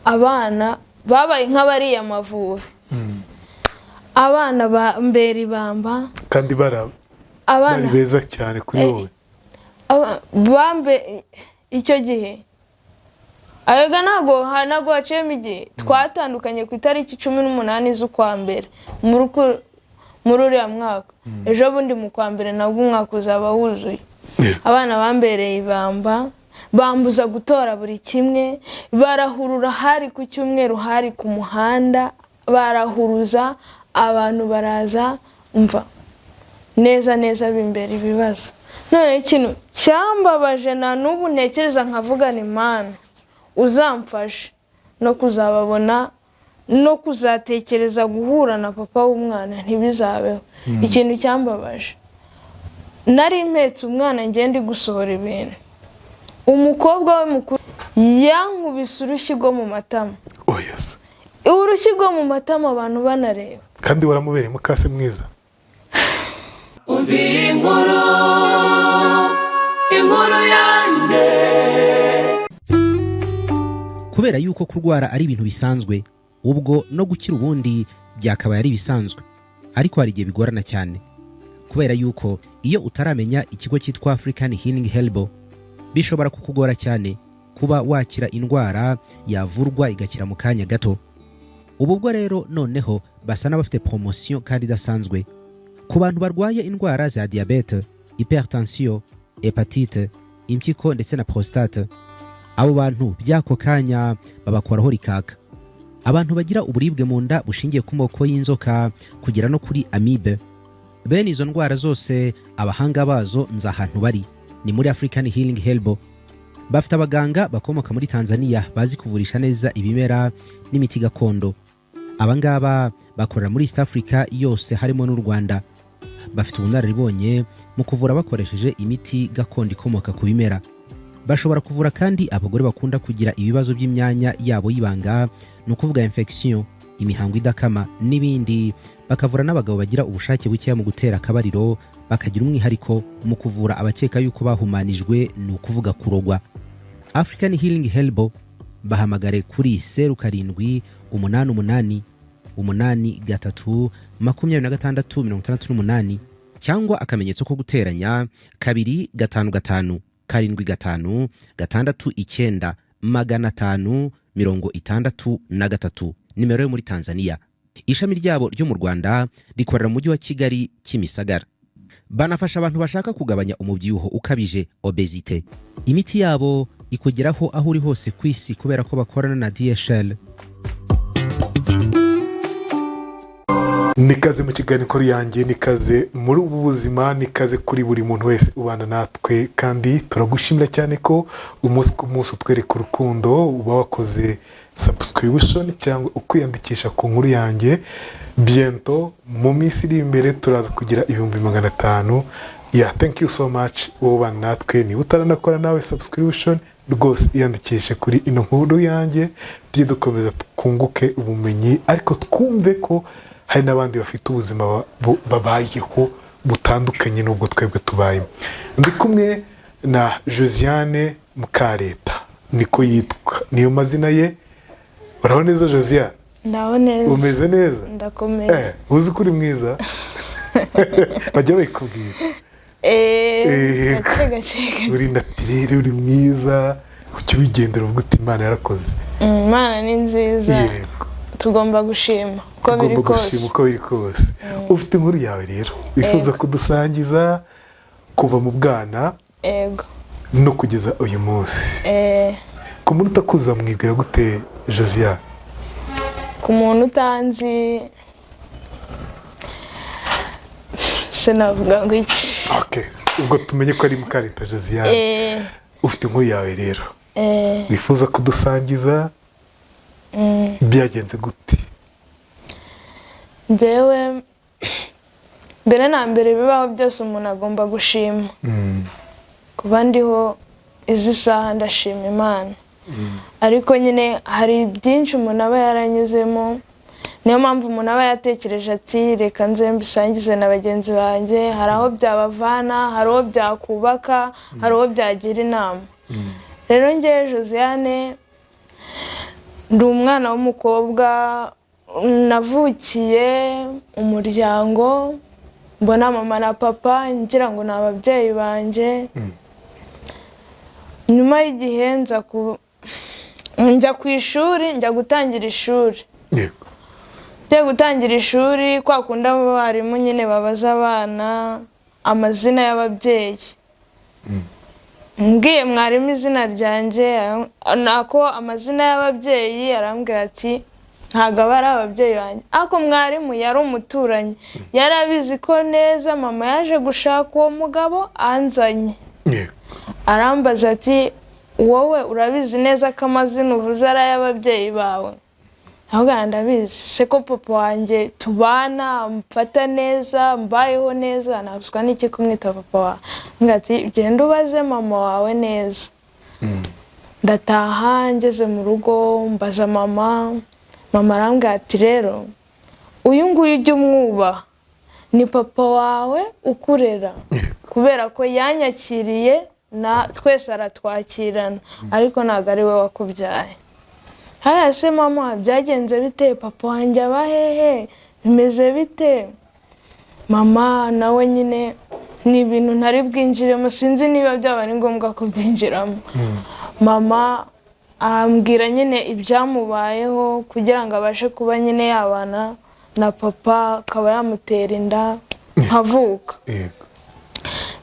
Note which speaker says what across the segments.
Speaker 1: Abana babaye nk'abariya Amavubi, abana ba mbera ibamba.
Speaker 2: Kandi
Speaker 1: abana
Speaker 2: bari beza cyane kuri wowe.
Speaker 1: Bambe icyo gihe arega ntabwo haciyemo igihe. Twatandukanye ku itariki 18 z'ukwa mbere muri uriya mwaka. Ejo bundi mu kwa mbere nabwo umwaka uzaba wuzuye. Abana bambereye ibamba, bambuza gutora buri kimwe, barahurura. Hari ku cyumweru, hari ku muhanda, barahuruza, abantu baraza, mva neza neza bimbera ibibazo. None ikintu cyambabaje na n'ubu ntekereza nkavuga ni: Imana uzamfashe no kuzababona no kuzatekereza guhura na papa w'umwana ntibizabeho. Ikintu cyambabaje, nari mpetse umwana, ngenda gusohora ibintu, umukobwa we mukuru yankubise urushyi rwo mu matama.
Speaker 2: Oh yes.
Speaker 1: Urushyi rwo mu matama, abantu banareba.
Speaker 2: Kandi waramubereye mukase mwiza.
Speaker 3: Umva iyi nkuru, inkuru yanjye.
Speaker 4: Kubera yuko kurwara ari ibintu bisanzwe, ubwo no gukira ubundi byakabaye ari ibisanzwe, ariko hari igihe bigorana cyane, kubera yuko iyo utaramenya ikigo cyitwa African Healing Herbal, bishobora kukugora cyane kuba wakira indwara yavurwa igakira mu kanya gato. Ubu bwo rero noneho basa n'abafite promotion kandi idasanzwe ku bantu barwaye indwara za diyabete, hypertension, hépatite, impyiko ndetse na prostate. Abo bantu by'ako kanya babakoraho rikaka. Abantu bagira uburibwe mu nda bushingiye ku moko y'inzoka kugera no kuri amibe, bene izo ndwara zose abahanga bazo nzi ahantu bari, ni muri African Healing Herbal. Bafite abaganga bakomoka muri Tanzania bazi kuvurisha neza ibimera n'imiti gakondo. Aba ngaba bakorera muri East Africa yose, harimo n'u Rwanda. Bafite ubunararibonye mu kuvura bakoresheje imiti gakondo ikomoka ku bimera. Bashobora kuvura kandi abagore bakunda kugira ibibazo by'imyanya yabo y'ibanga, ni ukuvuga infection, imihango idakama n'ibindi. Bakavura n'abagabo bagira ubushake bukeya mu gutera akabariro. Bakagira umwihariko mu kuvura abakeka yuko bahumanijwe, ni ukuvuga kurogwa. African Healing Herbal, bahamagare kuri 0788 83 26 68 cyangwa akamenyetso ko guteranya 255 75 69 563, nimero yo muri Tanzania. Ishami ryabo ryo mu Rwanda rikorera mu Mujyi wa Kigali, Kimisagara. Banafasha abantu bashaka kugabanya umubyibuho ukabije, obésité. Imiti yabo ikugeraho aho uri hose ku isi kubera ko bakorana na DHL.
Speaker 2: Nikaze mu kiganiro yanjye, nikaze muri ubu buzima, nikaze kuri buri muntu wese ubana natwe, kandi turagushimira cyane ko umunsi ku munsi utwereka urukundo, uba wakoze subscription cyangwa ukwiyandikisha ku nkuru yanjye. Bientôt, mu minsi iri imbere, turaza kugira 500,000. Ya, thank you so much wowe ubana natwe. Niba utaranakora nawe subscription, rwose iyandikishe kuri ino nkuru yanjye, tujye dukomeza twunguke ubumenyi, ariko twumve ko hari n'abandi bafite ubuzima babayeho butandukanye n'ubwo twebwe tubayemo. Ndi kumwe na Josiane Mukareta, niko yitwa, niyo mazina ye. Uraho neza, Josiane?
Speaker 1: Ndaho neza.
Speaker 2: Umeze neza?
Speaker 1: Ndakomeye.
Speaker 2: Uzi ko uri mwiza, bajya babikubwira?
Speaker 1: Gake gake gake.
Speaker 2: Uri naturelle, uri mwiza. Kuki ubigendera uvuga uti: "Imana yarakoze"?
Speaker 1: Imana ni nziza. Tugomba gushima uko biri
Speaker 2: Tugomba
Speaker 1: kose.
Speaker 2: gushima uko biri kose. Ufite inkuru yawe rero wifuza kudusangiza kuva mu bwana no kugeza uyu munsi. Ku muntu utakuza, mwibwira gute, Josiane?
Speaker 1: Ku muntu utanzi, sinavuga ngo iki.
Speaker 2: Okay. Ubwo tumenye ko ari Mukareta Josiane. Ufite inkuru yawe rero wifuza kudusangiza. Byagenze gute?
Speaker 1: Njyewe mbere na mbere, bibaho byose umuntu agomba gushima. Kuba ndiho izi saha, ndashima Imana. Ariko nyine hari byinshi umuntu aba yaranyuzemo, niyo mpamvu umuntu aba yatekereje ati: "Reka nze mbisangize na bagenzi banjye." Hari aho byabavana, hari uwo byakubaka, hari uwo byagira inama. Rero ngewe Josiane Ndi umwana w'umukobwa, navukiye umuryango mbona mama na papa ngira ngo ni ababyeyi banjye. Nyuma y'igihe njya ku ishuri, njya gutangira ishuri.
Speaker 2: Yego.
Speaker 1: Njya gutangira ishuri, kwa kundi abarimu nyine babaza abana amazina y'ababyeyi, mbwiye mwarimu izina ryanjye, nako amazina y'ababyeyi, arambwira ati ntabwo aba ari ababyeyi banjye. Ariko mwarimu yari umuturanyi, yari abizi ko neza mama yaje gushaka uwo mugabo anzanye.
Speaker 2: Yego.
Speaker 1: Arambaza ati wowe urabizi neza ko amazina uvuze ari ay'ababyeyi bawe? Ahubwo ndabizi se ko papa wanjye tubana, mfata neza, mbayeho neza, nabuzwa n'iki kumwita papa wawe? Aramubwira ati genda ubaze mama wawe neza. Ndataha, ngeze mu rugo mbaza mama, mama arambwira ati rero uyu nguyu ujya umwubaha, ni papa wawe ukurera, kubera ko yanyakiriye na twese aratwakirana, ariko ntabwo ari we wakubyaye. Hariya se mama byagenze bite? Papa wanjye aba hehe? Bimeze bite? Mama nawe nyine ni ibintu ntari bwinjiremo, sinzi niba byaba ari ngombwa kubyinjiramo. Mama ambwira nyine ibyamubayeho kugira ngo abashe kuba nyine yabana na papa, akaba yamutera inda nkavuka.
Speaker 2: Yego.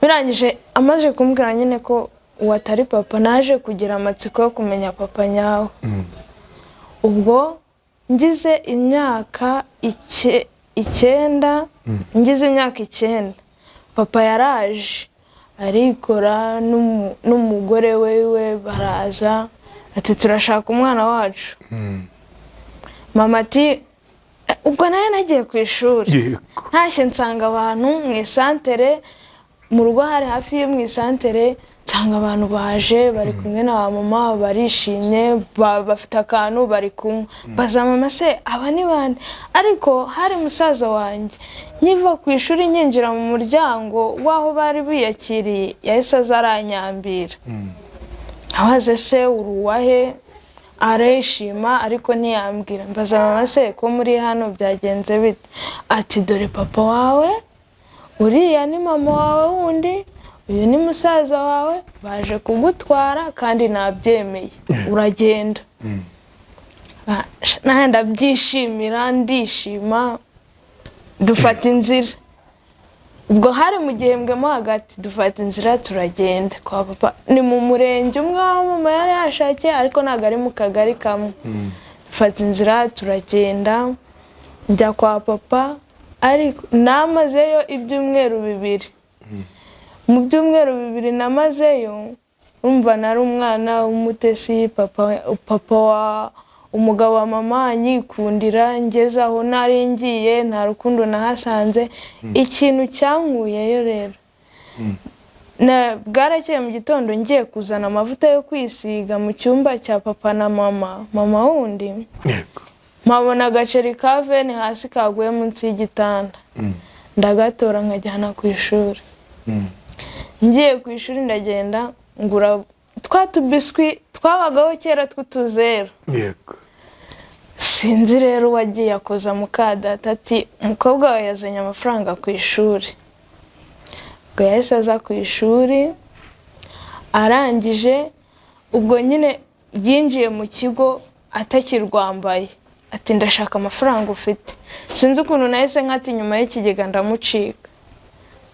Speaker 1: Birangije amaze kumbwira nyine ko uwo atari papa, naje kugira amatsiko yo kumenya papa nyawe. Ubwo ngize imyaka 9, ngize imyaka 9, papa yaraje arikora n'umugore wewe, baraza ati turashaka umwana wacu. Mama ati ubwo nawe nagiye ku ishuri.
Speaker 2: Yego.
Speaker 1: Ntashye nsanga abantu mu isantere, mu rugo hari hafi yo mu isantere, nsanga abantu baje bari kumwe na ba mama, barishimye, bafite akantu bari kunywa. Baza mama se aba ni bande? Ariko hari musaza wanjye, nkiva ku ishuri nyinjira mu muryango w'aho bari biyakiriye, yahise aza aranyambira. Abaze se uri uwahe? Arishima ariko ntiyambwira. Mbaza mama se ko muri hano byagenze bite? Ati dore papa wawe, uriya ni mama wawe wundi, uyu ni musaza wawe, baje kugutwara kandi nabyemeye, uragenda. Nanjye ndabyishimira, ndishima, dufata inzira. Ubwo hari mu gihembwe mo hagati, dufata inzira turagenda kwa papa. Ni mu murenge umwe aho mama yari yashakiye, ariko ntabwo ari mu kagari kamwe. Dufata inzira turagenda, njya kwa papa, ariko namazeyo ibyumweru 2. Mu byumweru 2 namazeyo, urumva nari umwana w'umutesi, papa wa umugabo wa mama anyikundira, ngeze aho nari ngiye nta rukundo nahasanze. Ikintu cyankuyeyo rero, bwarakeye mu gitondo ngiye kuzana amavuta yo kwisiga mu cyumba cya papa na mama, mama wundi,
Speaker 2: Yego.
Speaker 1: mpabona agaceri ka veni hasi kaguye munsi y'igitanda, ndagatora nkajyana ku ishuri. Ngiye ku ishuri ndagenda ngura twa tubiswi twabagaho kera tw'utuzeru.
Speaker 2: Yego.
Speaker 1: Sinzi rero uwagiye akoza mukadata ati umukobwa wawe yazanye amafaranga ku ishuri. Ubwo yahise aza ku ishuri, arangije ubwo nyine yinjiye mu kigo atakirwambaye, ati ndashaka amafaranga ufite. Sinzi ukuntu nahise nkata inyuma y'ikigega ndamucika.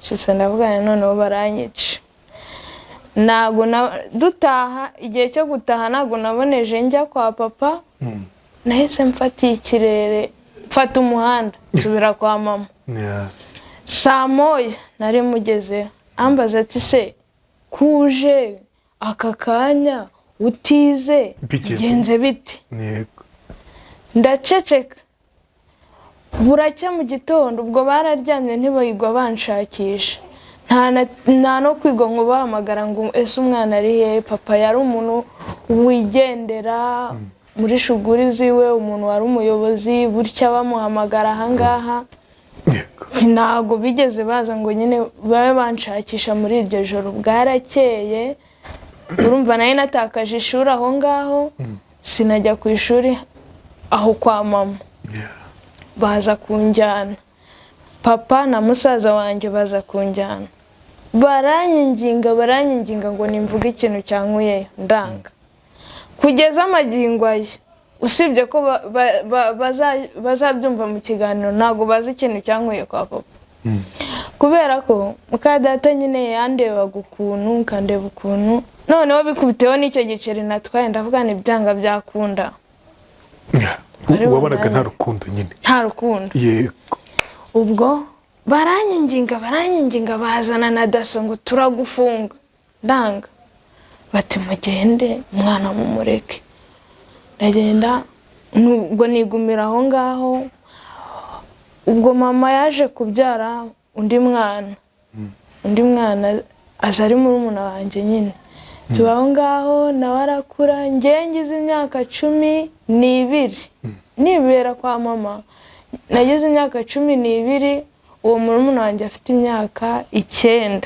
Speaker 1: Nshitse ndavuga noneho baranyica. Ntago dutaha, igihe cyo gutaha ntago naboneje njya kwa papa, nahise mfata ikirere, mfata umuhanda nsubira kwa mama.
Speaker 2: Yeah.
Speaker 1: Saa 1 nari mugezeho, ambaza ati se kuje aka kanya utize bigenze bite?
Speaker 2: Yego.
Speaker 1: Ndaceceka. Buracya mu gitondo, ubwo bararyamye ntibayigwa banshakisha, nta no kwigwa ngo bahamagara ngo ese umwana ari he? Papa yari umuntu wigendera muri shuguri ziwe, umuntu wari umuyobozi, burya bamuhamagara ahangaha.
Speaker 2: Yego.
Speaker 1: Ntabwo bigeze baza ngo nyine babe banshakisha muri iryo joro. Bwarakeye, urumva nari natakaje ishuri aho ngaho. Sinajya ku ishuri aho kwa mama. Baza kunjyana, papa na musaza wanjye baza kunjyana, baranyinginga, baranyinginga ngo nimvuge ikintu cyankuyeyo, ndanga kugeza amagingo aya. Usibye ko bazabyumva mu kiganiro, ntabwo bazi ikintu cyankuye kwa papa, kubera ko muka data nyine yandebaga ukuntu, nkandeba ukuntu, noneho bikubiteho n'icyo giceri natwaye, ndavuga ni byanga byakunda. Bari
Speaker 2: Wabonaga
Speaker 1: bundanye.
Speaker 2: nta rukundo nyine.
Speaker 1: Nta rukundo. Ubwo baranyinginga, baranyinginga, bazana na DASSO ngo turagufunga, ndanga. Bati mugende, umwana mumureke. Ndagenda, ubwo nigumira aho ngaho. Ubwo mama yaje kubyara undi mwana, undi mwana aza ari murumuna wanjye nyine, tuba aho ngaho, nawe arakura. Njye ngize imyaka 12 nibera kwa mama. Nagize imyaka 12, uwo murumuna wanjye afite imyaka 9.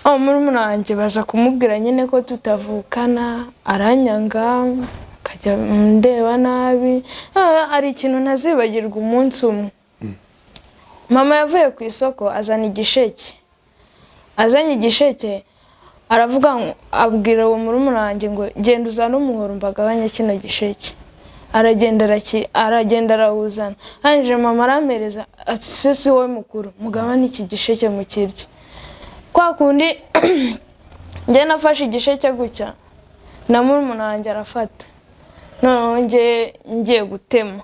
Speaker 1: Uwo murumuna wanjye baza kumubwira nyine ko tutavukana, aranyanga, akajya ndeba nabi. Hari ikintu ntazibagirwa. Umunsi umwe mama yavuye ku isoko azana igisheke. Azanye igisheke, aravuga ngo, abwira uwo murumuna wanjye ngo genda uzane umuhoro mbagabanye kino gisheke. Aragenda, aragenda arawuzana. Arangije mama arampereza, ati se si wowe mukuru, mugabane iki gisheke mukirye. Kwa kundi njye nafashe igisheke gutya, na murumuna wanjye arafata, noneho njye ngiye gutema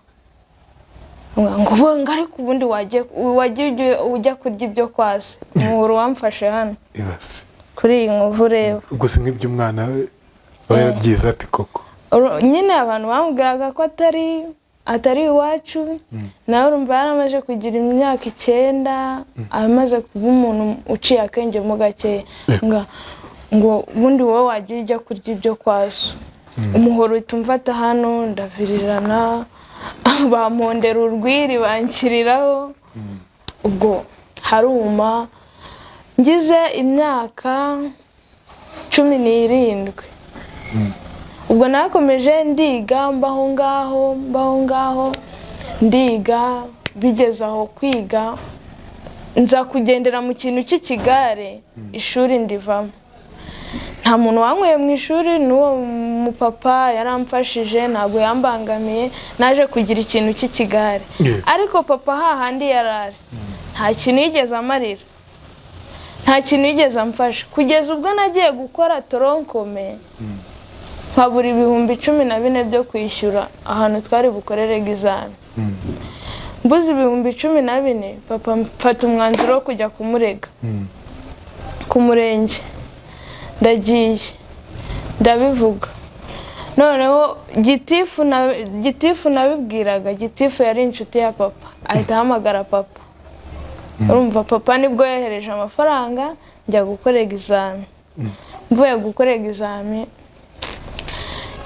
Speaker 1: ngo bonga, ariko ubundi wagiye ujya kurya ibyo kwasi. Umuhoro wamfashe hano
Speaker 2: Ibaze.
Speaker 1: kuri iyi nkovu ureba.
Speaker 2: Ubwo se nk'ibyo umwana aba yarabyize ate koko?
Speaker 1: Nyine abantu bamubwiraga ko atari iwacu, nawe urumva yaramaze kugira imyaka 9, amaze kuba umuntu uciye akenge mo gakeya, ngo ubundi wowe wagiye ujya kurya ibyo kwaso. Umuhoro uhita umfata hano, ndavirirana, bampondera urwiri banshyiriraho, ubwo haruma. Ngize imyaka 17, ubwo nakomeje ndiga, mbaho ngaho, mbaho ngaho, ndiga. Bigeze aho kwiga, nza kugendera mu kintu cy'ikigare, ishuri ndivamo. Nta muntu wanyweye mu ishuri, n'uwo mupapa yaramfashije, ntabwo yambangamiye. Naje kugira ikintu cy'ikigare. Ariko papa hahandi yari ari, nta kintu yigeze amarira, nta kintu yigeze amfasha, kugeza ubwo nagiye gukora tronc commun, nkabura 14,000 byo kwishyura ahantu twari bukorere examen. Mbuze 14,000, papa mfata umwanzuro wo kujya kumurega ku murenge. Ndagiye, ndabivuga, noneho gitifu na gitifu nabibwiraga, gitifu yari inshuti ya papa, ahita ahamagara papa. Urumva papa nibwo yohereje amafaranga, njya gukora examen. Mvuye gukora examen,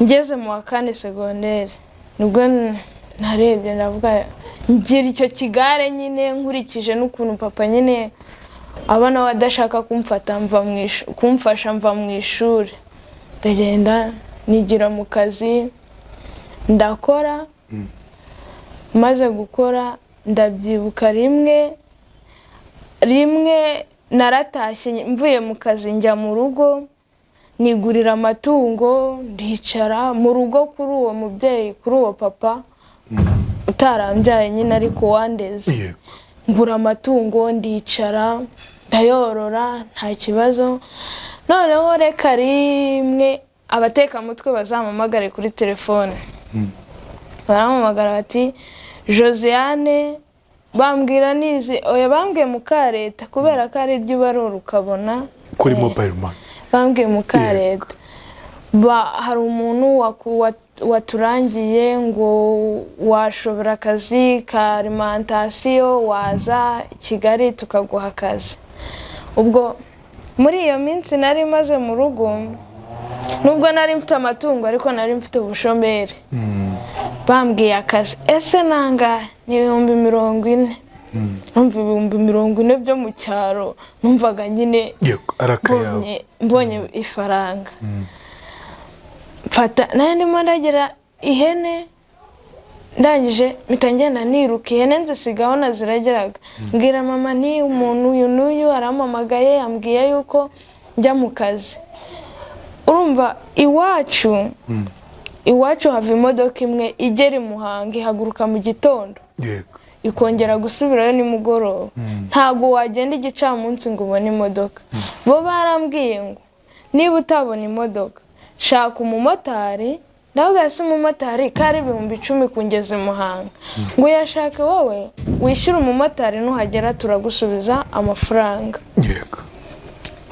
Speaker 1: ngeze mu wa kane segonderi, nibwo narebye ndavuga, ngira icyo kigare nyine, nkurikije n'ukuntu papa nyine aba nawe adashaka kumfata mva mu kumfasha, mva mu ishuri, ndagenda nigira mu kazi, ndakora. Maze gukora, ndabyibuka rimwe rimwe naratashye mvuye mu kazi, njya mu rugo, nigurira amatungo, ndicara mu rugo kuri uwo mubyeyi, kuri uwo papa utarambyaye nyine ariko wandeze. Ngura amatungo, ndicara, ndayorora, nta kibazo. Noneho reka rimwe abatekamutwe bazampamagare kuri telefone, barampamagara bati Josiane, bambwira nizi, oya, bambwiye Mukareta, kubera ko ari ryo ubarura ukabona.
Speaker 2: Kuri mobile money.
Speaker 1: Bambwiye Mukareta, hari umuntu waturangiye ngo washobora akazi ka alimentation, waza i Kigali tukaguha akazi. Ubwo muri iyo minsi nari maze mu rugo, nubwo nari mfite amatungo ariko nari mfite ubushomeri. Bambwiye akazi, ese nangahe? Ni 40,000. Numva 40,000 byo mu cyaro, numvaga nyine
Speaker 2: Yego, ari akayabo.
Speaker 1: mbonye ifaranga. Mfata nari ndimo ndagira ihene, ndangije mpita ngenda niruka, ihene nzisigaho nazirageraga. Mbwira mama nti umuntu uyu n'uyu arampamagaye, ambwiye yuko njya mu kazi. Urumva iwacu hava imodoka imwe igera i Muhanga, ihaguruka mu gitondo, ikongera gusubirayo nimugoroba. Ntabwo wagenda igicamunsi ngo ubone imodoka. Bo barambwiye ngo niba utabona imodoka, shaka umumotari. Ndavuga se umumotari ko ari 10,000 kungeza i Muhanga? Ngo uyashake wowe wishyure umumotari, nuhagera turagusubiza amafaranga.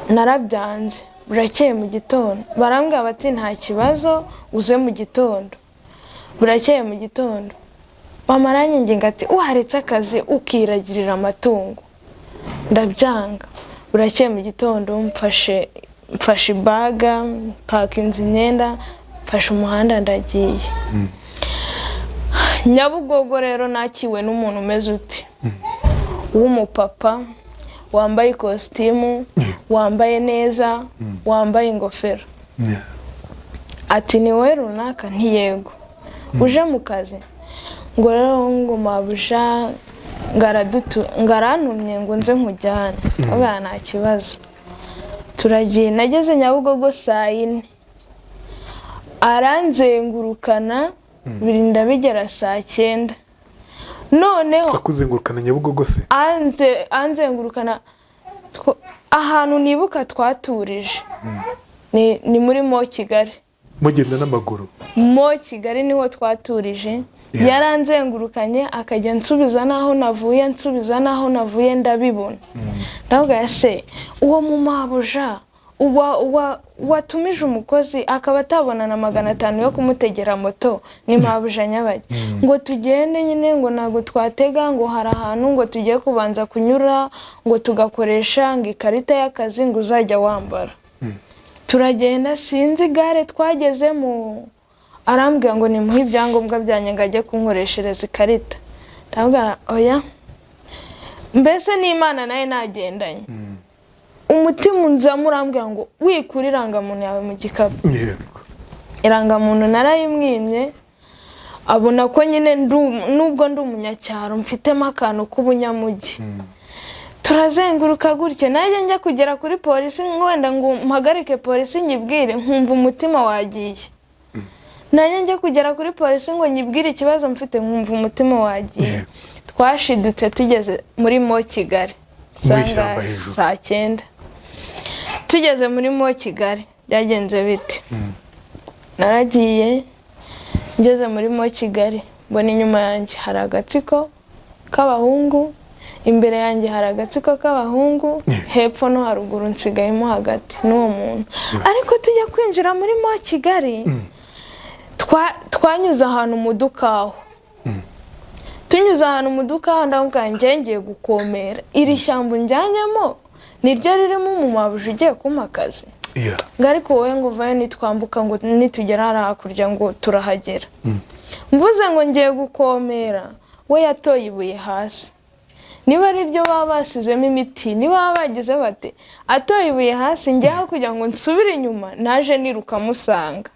Speaker 1: Narabyanze. Burakeye mu gitondo barambwira bati nta kibazo, uze mu gitondo. Burakeye mu gitondo mama aranyinginga ati waretse akazi ukiragirira amatungo, ndabyanga. Burakeye mu gitondo mfashe ibaga, mpakinze imyenda, mfashe umuhanda ndagiye Nyabugogo. Rero nakiwe n'umuntu umeze uti w'umupapa wambaye ikositimu, wambaye neza, wambaye ingofero. Ati ni wowe runaka? Ntiyego. Uje mu kazi? Ngo rero ngo mabuja ngo arantumye ngo nze nkujyane. Ndavuga nta kibazo, turagiye. Nageze Nyabugogo saa 4, aranzengurukana birinda bigera saa 9 noneho.
Speaker 2: Akuzengurukana Nyabugogo se?
Speaker 1: Anzengurukana ahantu nibuka twaturije ni muri Mo Kigali.
Speaker 2: Mugenda n'amaguru?
Speaker 1: Mo Kigali niho twaturije. Yaranzengurukanye akajya nsubiza n'aho navuye, nsubiza n'aho navuye, ndabibona. Ndavuga se uwo mu mabuja watumije umukozi akaba atabona na 500 yo kumutegera moto, ni mabuja nyabajya? Ngo tugende nyine, ngo ntabwo twatega, ngo hari ahantu ngo tugiye kubanza kunyura, ngo tugakoresha ngo ikarita y'akazi ngo uzajya wambara. Turagenda, sinzi gare twagezemo, arambwira ngo nimuhe ibyangombwa byanjye ngo ajye kunkoreshereza ikarita. Ndavuga oya, mbese n'Imana nayo nagendanye. Umutima unzamo urambwira ngo wikure irangamuntu yawe mu gikapu. Irangamuntu narayimwimye, abona ko nyine nubwo ndi umunyacyaro mfitemo akantu k'ubunyamujyi. Turazenguruka gutyo, nanjye njya kugera kuri polisi, wenda ngo mpagarike polisi nyibwire, nkumva umutima wagiye. Nanjye njya kugera kuri polisi ngo nyibwire ikibazo mfite, nkumva umutima wagiye. Twashidutse tugeze muri Mo Kigali
Speaker 2: Mu ishyamba
Speaker 1: Sangahe?
Speaker 2: hejuru.
Speaker 1: Saa 9 tugeze muri Mo Kigali. Byagenze bite? Naragiye, ngeze muri Mo Kigali mbona inyuma yanjye hari agatsiko k'abahungu, imbere yanjye hari agatsiko k'abahungu, hepfo no haruguru, nsigayemo hagati n'uwo muntu. Ariko tujya kwinjira muri Mo Kigali, twanyuze ahantu mu dukaho, tunyuze ahantu mu dukaho, ndavuga njye ngiye gukomera, iri shyamba unjyanyemo niryo ririmo umumabuja ugiye kumpa akazi? Ngo ariko wowe ngo uvayo, nitwambuka, ngo nitugera hariya hakurya ngo turahagera. Mvuze ngo ngiye gukomera, we yatoye ibuye hasi, niba ari ryo baba basizemo imiti, niba baba bagize bate, atoye ibuye hasi, njyaho kugira ngo nsubire inyuma, naje niruka musanga.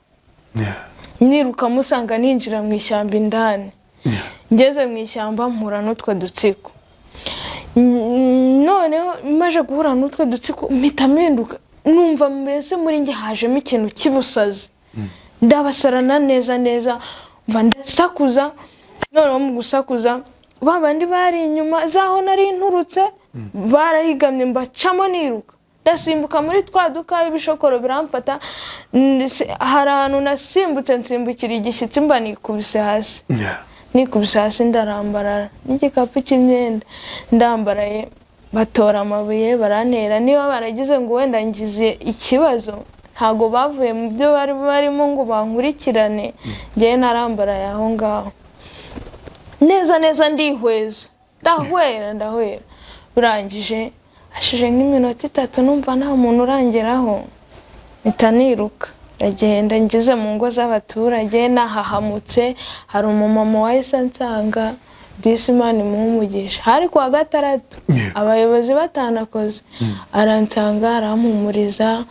Speaker 1: Niruka musanga, ninjira mu ishyamba indani. Ngeze mu ishyamba mpura n'utwo dutsiko. Noneho maje guhura n'utwo dutsiko, mpita mpinduka, numva mbese muri njye hajemo ikintu cy'ubusazi, ndabasarana neza neza, mva ndasakuza. Noneho mu gusakuza, ba bandi bari inyuma zaho nari nturutse barahigamye, mbacamo niruka, ndasimbuka muri twa duka, ibishokoro biramfata. Hari ahantu nasimbutse, nsimbukira igishyitsi, mba nikubise hasi. Nikubise hasi ndarambarara n'igikapu cy'imyenda, ndambaraye, batora amabuye barantera. Niba baragize ngo wenda ngize ikibazo, ntabwo bavuye mu byo bari barimo ngo bankurikirane. Ngewe narambaraye aho ngaho neza neza, ndihweza, ndahwera, ndahwera. Burangije hashije nk'iminota 3, numva nta muntu urangeraho, mpita niruka ndagenda. Ngeze mu ngo z'abaturage nahahamutse, hari umumama wahise ansanga, disi Imana imuha umugisha, hari kuwa gatandatu, abayobozi batanakoze. Aransanga, arampumuriza,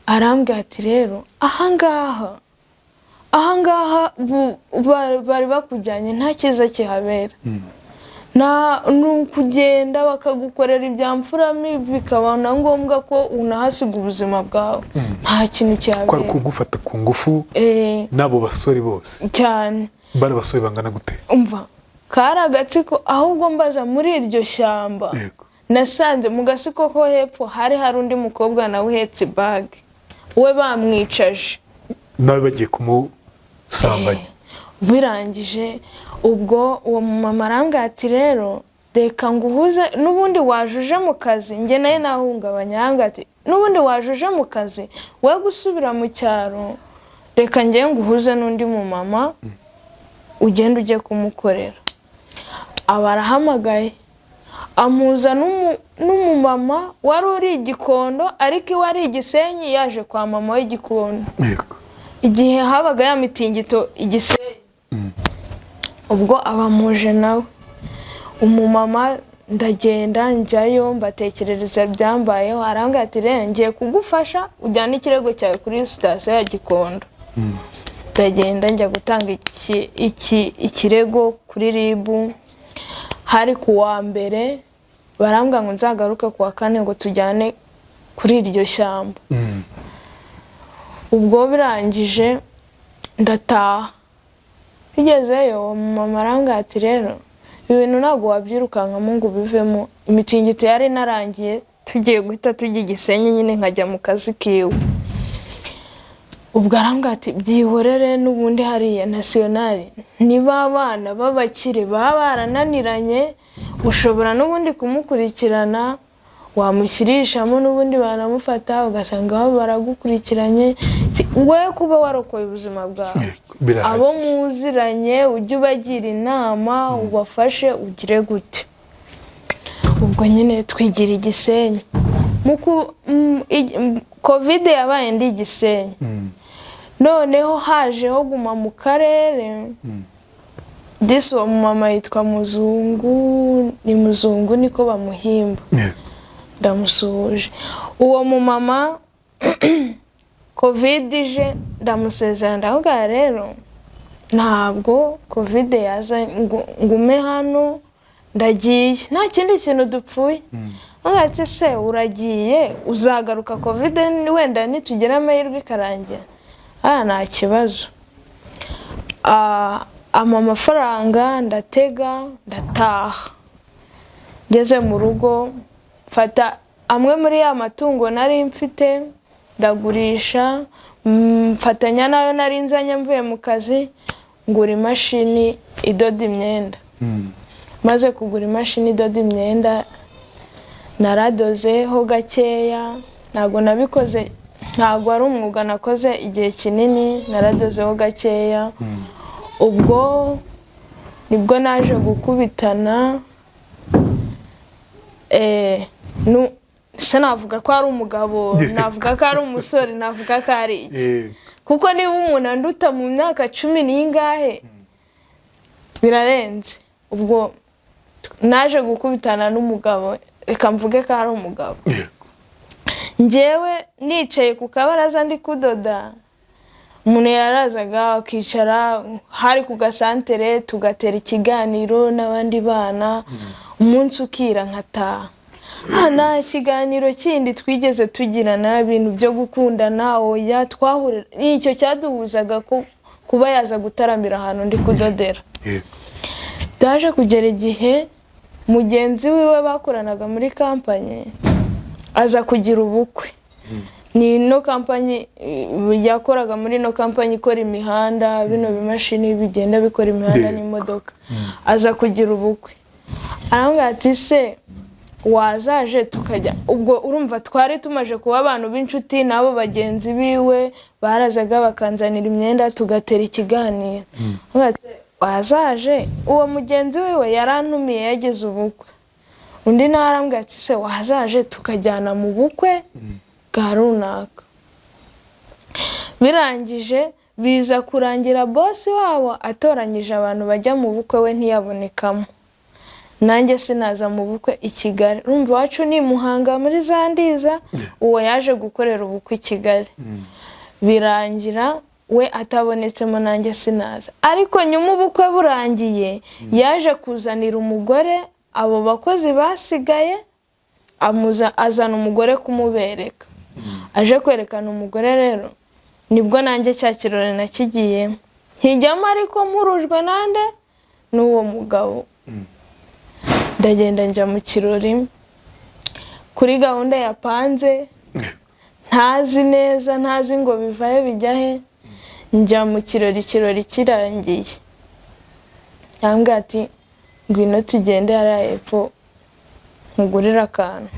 Speaker 1: arambwira ati rero ahangaha Ahangaha bari bakujyanye, nta cyiza kihabera. Ni ukugenda bakagukorera ibya mfurami, bikaba na ngombwa ko unahasiga ubuzima bwawe. Nta kintu
Speaker 2: Kwari
Speaker 1: kihabera.
Speaker 2: kugufata ku ngufu n'abo basore bose?
Speaker 1: Cyane.
Speaker 2: Bari abasore bangana gute?
Speaker 1: Umva, kari agatsiko. Ahubwo mbaza muri iryo shyamba, nasanze mu gasiko ko hepfo hari undi mukobwa nawe uhetse ibage, we bamwicaje.
Speaker 2: Nawe bagiye kumusambanya?
Speaker 1: Birangije ubwo, uwo mumama arambwira ati: "Rero reka nguhuze n'ubundi waje mu kazi." Njye nayo nahungabanya. Arambwira ati: "N'ubundi waje mu kazi, we gusubira mu cyaro, reka njye nguhuze n'undi mumama, ugende ujye kumukorera." Aba arahamagaye, amuza n'umumama wari uri i Gikondo, ariko iwe ari i Gisenyi, yaje kwa mama w'Igikondo igihe habaga ya mitingito i Gisenyi. Ubwo abamuje nawe umumama, ndagenda njyayo, mbatekerereza byambayeho. Arambwira ati: "Rero ngiye kugufasha ujyane ikirego cyawe kuri sitasiyo ya Gikondo." Ndagenda njya gutanga ikirego kuri RIB. Hari ku wa mbere, barambwira ngo nzagaruke ku wa kane ngo tujyane kuri iryo shyamba. Ubwo birangije ndataha. Bigezeyo, uwo mumama arambwira ati: "Rero ibi bintu ntabwo wabyirukankamo ngo ubivemo." Imitingito yari inarangiye, tugiye guhita tujya i Gisenyi nyine, nkajya mu kazi kiwe. Ubwo arambwira ati: "Byihorere, n'ubundi hariya nasiyonari niba abana b'abakire baba barananiranye, ushobora n'ubundi kumukurikirana, wamushyirishamo n'ubundi banamufata, ugasanga baba baragukurikiranye. We kuba warokoye ubuzima bwawe, abo muziranye ujye ubagira inama, ubafashe, ugire gute." Ubwo nyine twigira i Gisenyi. Covid yabaye ndi i Gisenyi. Noneho hajeho guma mu karere. Disi uwo mumama yitwa Muzungu, ni Muzungu niko bamuhimba. Ndamusuhuje uwo mumama. Covid ije ndamusezera, ndavuga: "Rero ntabwo Covid yaza ngo ngume hano, ndagiye, nta kindi kintu dupfuye." Ati: "Se uragiye, uzagaruka Covid wenda nitugira amahirwe ikarangira." "Ah, nta kibazo." Ah, ampa amafaranga, ndatega ndataha. Ngeze mu rugo mfata amwe muri ya matungo nari mfite ndagurisha, mfatanya nayo nari nzanye mvuye mu kazi, ngura imashini idoda imyenda. Maze kugura imashini idoda imyenda, naradozeho gakeya. Ntabwo nabikoze, ntabwo ari umwuga nakoze igihe kinini, naradozeho gakeya. Ubwo nibwo naje gukubitana se navuga ko ari umugabo, navuga ko ari umusore, navuga ko ari iki? Kuko niba umuntu anduta mu myaka cumi n'ingahe, birarenze. Ubwo naje gukubitana n'umugabo, reka mvuge ko ari umugabo. Njyewe nicaye ku kabaraza ndi kudoda, umuntu yarazaga akicara, hari ku gasantere, tugatera ikiganiro n'abandi bana, umunsi ukira nkataha. Ah, nta kiganiro kindi twigeze tugirana, ibintu byo gukundana oya. Twahurira nicyo cyaduhuzaga, ko kuba yaza gutaramira ahantu ndi kudodera. Byaje kugera igihe mugenzi wiwe bakoranaga muri kampanyi aza kugira ubukwe. Ni ino kampanyi yakoraga muri ino kampanyi ikora imihanda, bino bimashini bigenda bikora imihanda n'imodoka. Aza kugira ubukwe, arambwira ati: "Se wazaje tukajya?" Ubwo urumva twari tumaje kuba abantu b'inshuti n'abo bagenzi biwe, barazaga bakanzanira imyenda, tugatera ikiganiro. Arambwira ati: "Wazaje?" Uwo mugenzi wiwe yarantumiye yagize ubukwe. Undi nawe arambwira ati: "Se wazaje tukajyana mu bukwe bwa runaka?" Birangije biza kurangira bosi wabo atoranyije abantu bajya mu bukwe, we ntiyabonekamo. Nanjye sinaza mu bukwe i Kigali. Urumva iwacu ni i Muhanga muri za Ndiza, uwo yaje gukorera ubukwe i Kigali. Birangira We atabonetsemo nanjye sinaza. Ariko nyuma ubukwe burangiye, yaje kuzanira umugore abo bakozi basigaye, azana umugore kumubereka. Aje kwerekana umugore rero, nibwo nanjye cya kirori nakigiyemo, nkijyamo ariko mpurujwe nande? N'uwo mugabo. Ndagenda njya mu kirori kuri gahunda yapanze, ntazi neza, ntazi ngo bivahe bijya he. Njya mu kirori, ikirori kirangiye yambwira ati: "Ngwino tugende hariya hepfo nkugurire akantu."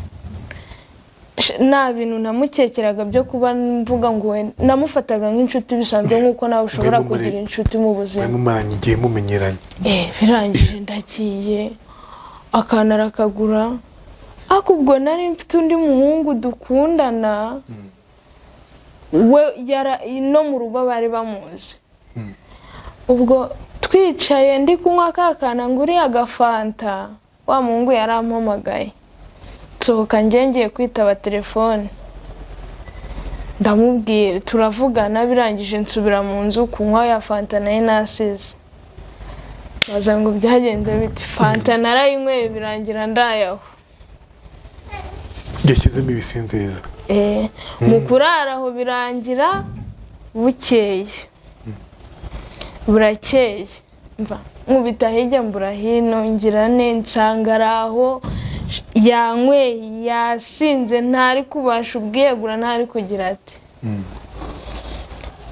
Speaker 1: Nta bintu namukekeraga byo kuba mvuga ngo namufataga nk'inshuti bisanzwe, nk'uko nawe ushobora kugira inshuti mu buzima.
Speaker 2: Mwari mumaranye igihe, mumenyeranye.
Speaker 1: Birangije ndagiye, akantu arakagura. Ariko ubwo nari mfite undi muhungu dukundana, we no mu rugo bari bamuzi. Ubwo twicaye ndi kunywa ka kana nguriye agafanta, wa muhungu yarampamagaye, nsohoka ngiye kwitaba telefone, ndamubwira, turavugana. Birangije nsubira mu nzu kunywa ya fanta nayo nasize. Baza ngo byagenze bite? Fanta narayinyweye, birangira ndayaho.
Speaker 2: Yashyizemo ibisinziriza.
Speaker 1: Mu kurara aho birangira bukeye, burakeye, mva nkubita hirya mbura hino, ngira ne nsanga ari aho yanyweye, yasinze, ntari kubasha ubwiyagura, ntari kugira ati.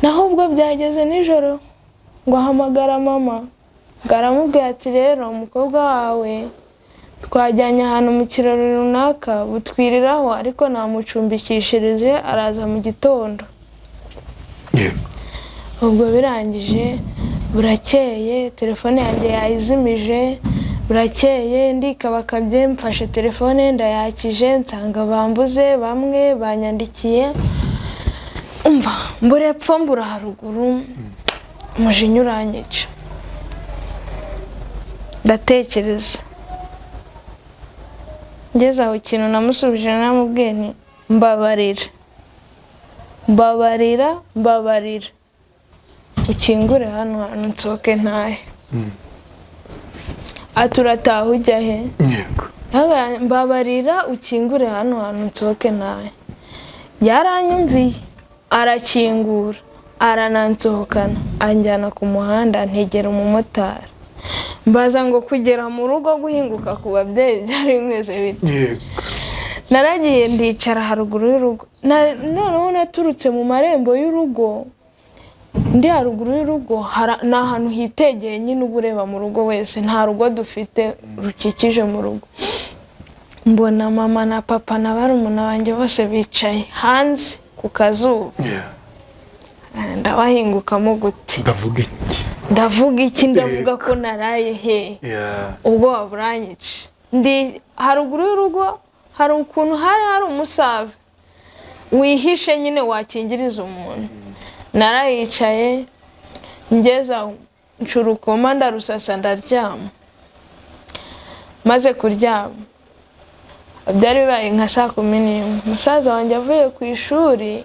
Speaker 1: Naho ubwo byageze nijoro ngo ahamagara mama, ngo aramubwira ati: "Rero umukobwa wawe twajyanye ahantu mu kirori runaka butwiriraho, ariko namucumbikishirije, araza mu gitondo." Ubwo birangije burakeye, telefone yanjye yayizimije. Burakeye ndikabakabye, mfashe telefone ndayakije, nsanga bambuze, bamwe banyandikiye. Umva, mbura epfo mbura haruguru, umujinya uranyica. Ndatekereza, ngeze aho ikintu namusubije namubwiye nti: "Mbabarira, mbabarira, mbabarira, ukingure hano hantu nsohoke ntahe." Ati: "Urataha ujya he?" "Mbabarira ukingure hano hantu nsohoke ntahe." Yaranyumviye, arakingura, aranansohokana, anjyana ku muhanda, ntegera umumotari. Mbaza ngo kugera mu rugo, guhinguka ku babyeyi byari bimeze bite? Naragiye ndicara haruguru y'urugo. Noneho naturutse mu marembo y'urugo, ndi haruguru y'urugo, ni ahantu hitegeye nyine, uba ureba mu rugo wese. Nta rugo dufite rukikije mu rugo. Mbona mama na papa na barumuna banjye bose bicaye hanze ku kazuba. Ndabahingukamo gute?
Speaker 2: Ndavuga iki?
Speaker 1: Ndavuga iki? Ndavuga ko naraye he? Ubwoba buranyica. Ndi haruguru y'urugo, hari ukuntu hari umusave wihishe nyine wakingiriza umuntu. Narayicaye, ngeze aho ncura ukoma, ndarusasa, ndaryama. Maze kuryama byari bibaye nka saa 11, musaza wanjye avuye ku ishuri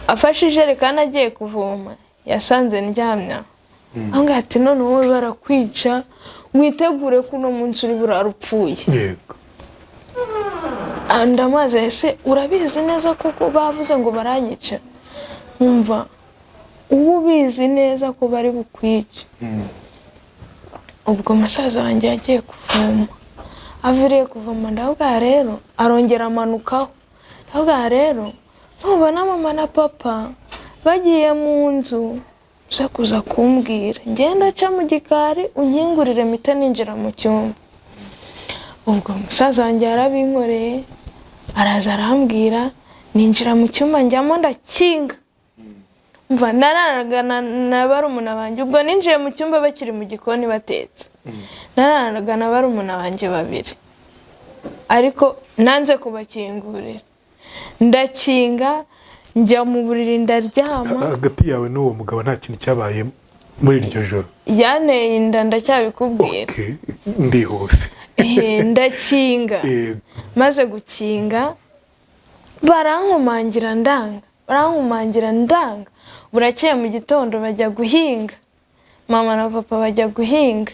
Speaker 1: afashe ijerekani agiye kuvoma, yasanze ndyamye aho ngaho, ati: "None wowe barakwica, witegure ko uno munsi uri burare upfuye." Ndamaze: "Ese urabizi neza koko bavuze ngo baranyica?" Nkumva uba ubizi neza ko bari bukwice. Ubwo musaza wanjye yagiye kuvoma, aviriye kuvoma, ndavuga rero, arongera amanukaho, ndavuga rero: "Nubona mama na papa bagiye mu nzu, uza kuza kumbwira, ngenda aca mu gikari unkingurire mpite ninjira mu cyumba." Ubwo musaza wanjye yarabinkoreye, araza arambwira, ninjira mu cyumba, njyamo ndakinga. Mva nararaga na barumuna banjye. Ubwo ninjiye mu cyumba bakiri mu gikoni batetse. Nararaga na barumuna banjye babiri, ariko nanze kubakingurira, ndakinga, njya mu buriri ndaryama.
Speaker 2: Hagati yawe n'uwo mugabo nta kintu cyabaye muri iryo joro?
Speaker 1: Yanteye inda, ndacyabikubwira.
Speaker 2: Okay, ndihuse.
Speaker 1: Ndakinga. Maze gukinga barankomangira, ndanga. Barankomangira ndanga. Burakeye mu gitondo bajya guhinga, mama na papa bajya guhinga.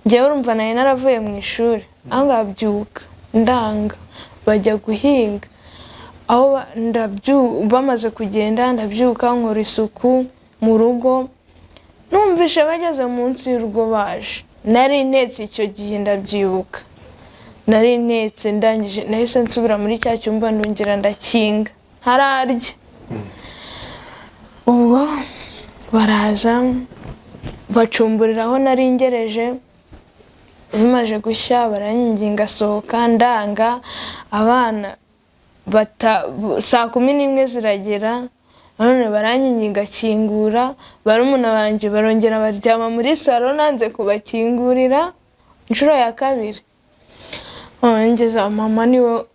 Speaker 1: Njyewe urumva nari naravuye mu ishuri, aho ngabyuka ndanga, bajya guhinga. Aho bamaze kugenda ndabyuka nkora isuku mu rugo. Numvishe bageze munsi y'urugo baje. Nari ntetse icyo gihe, ndabyibuka, nari ntetse. Ndangije nahise nsubira muri cya cyumba, ndongera ndakinga, ntararya. Ubwo baraza bacumburira aho nari ngereje. Bimaze gushya baranyinginga sohoka, ndanga. Abana bata 11:00 ziragera, none baranyinginga kingura. Barumuna banjye barongera baryama muri salo, nanze kubakingurira inshuro ya kabiri. Ngeze mama niwe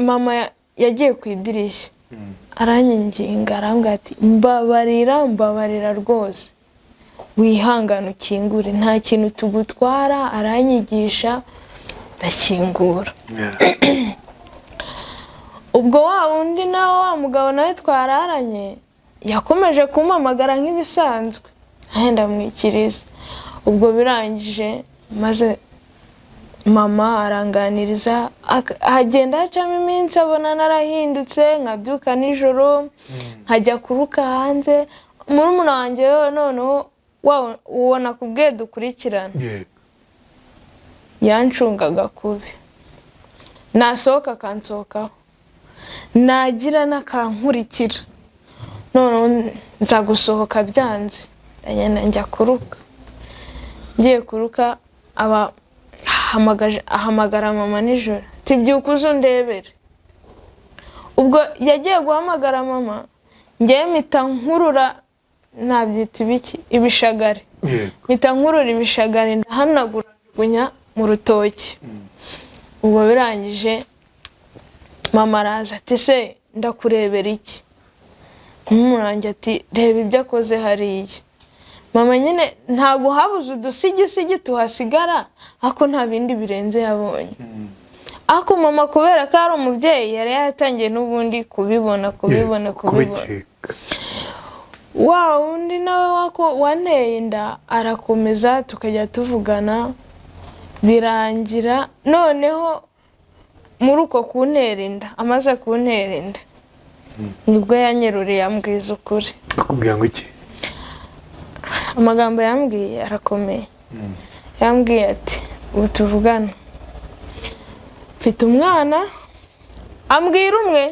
Speaker 1: mama yagiye ku idirishya aranyinginga, arambwira ati mbabarira, mbabarira rwose, wihangane ukingure, nta kintu tugutwara. Aranyigisha ndakingura. Ubwo wa wundi nawe, wa mugabo nawe twararanye, yakomeje kumpamagara nk'ibisanzwe, ndamwikiriza. Ubwo birangije maze mama aranganiriza, hagenda hacamo iminsi, abona narahindutse, nkabyuka nijoro nkajya kuruka hanze. Murumuna wanjye noneho uwo nakubwiye dukurikirana, yancungaga kubi, nasohoka akansohokaho, nagira n'akankurikira. Noneho nza gusohoka byanze, ndagenda njya kuruka. Ngiye kuruka aba ahamagara mama nijoro ati byuka uze undebere. Ubwo yagiye guhamagara mama, ngewe mpita nkurura, nabyita ibiki, ibishagari. Mpita nkurura ibishagari, ndahanagura, njugunya mu rutoki. Ubwo birangije mama araza ati se ndakurebera iki? Umurangi ati reba ibyo akoze hariya. Mama nyine ntabwo habuze udusigisigi tuhasigara, ariko nta bindi birenze yabonye. Ariko mama kubera ko ari umubyeyi, yari yaratangiye n'ubundi kubibona, kubibona, kubibona.
Speaker 2: Kubikeka.
Speaker 1: Wa wundi nawe wanteye inda arakomeza tukajya tuvugana. Birangira noneho muri uko kuntera inda, amaze kuntera inda nibwo yanyeruriye ambwiza ukuri.
Speaker 2: Akubwira ngo iki?
Speaker 1: Amagambo yambwiye arakomeye. Yambwiye ati ubu tuvugana mfite umwana. Ambwira umwe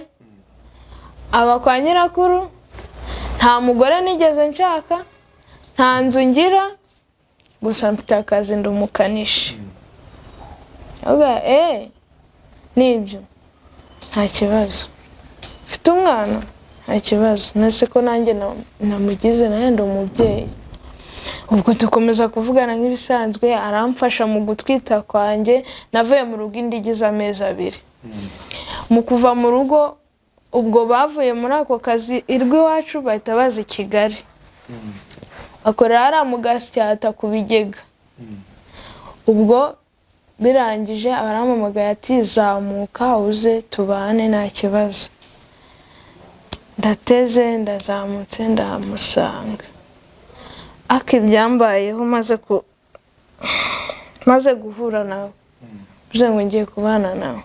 Speaker 1: aba kwa nyirakuru, nta mugore nigeze nshaka, nta nzu ngira, gusa mfite akazi, ndi umukanishi. Avuga eee nibyo, nta kibazo, mfite umwana, nta kibazo, nese ko nanjye namugize, nanjye ndi umubyeyi. Ubwo dukomeza kuvugana nk'ibisanzwe, aramfasha mu gutwita kwanjye. Navuye mu rugo inda igize amezi 2. Mu kuva mu rugo, ubwo bavuye muri ako kazi irw'iwacu bahita baza i Kigali, bakorera hariya mu Gasyata ku bigega. Ubwo birangije abarampamagaye ati zamuka uze tubane, nta kibazo. Ndateze ndazamutse ndamusanga, ariko ibyambayeho maze guhura nawe, mvuze ngo ngiye kubana nawe,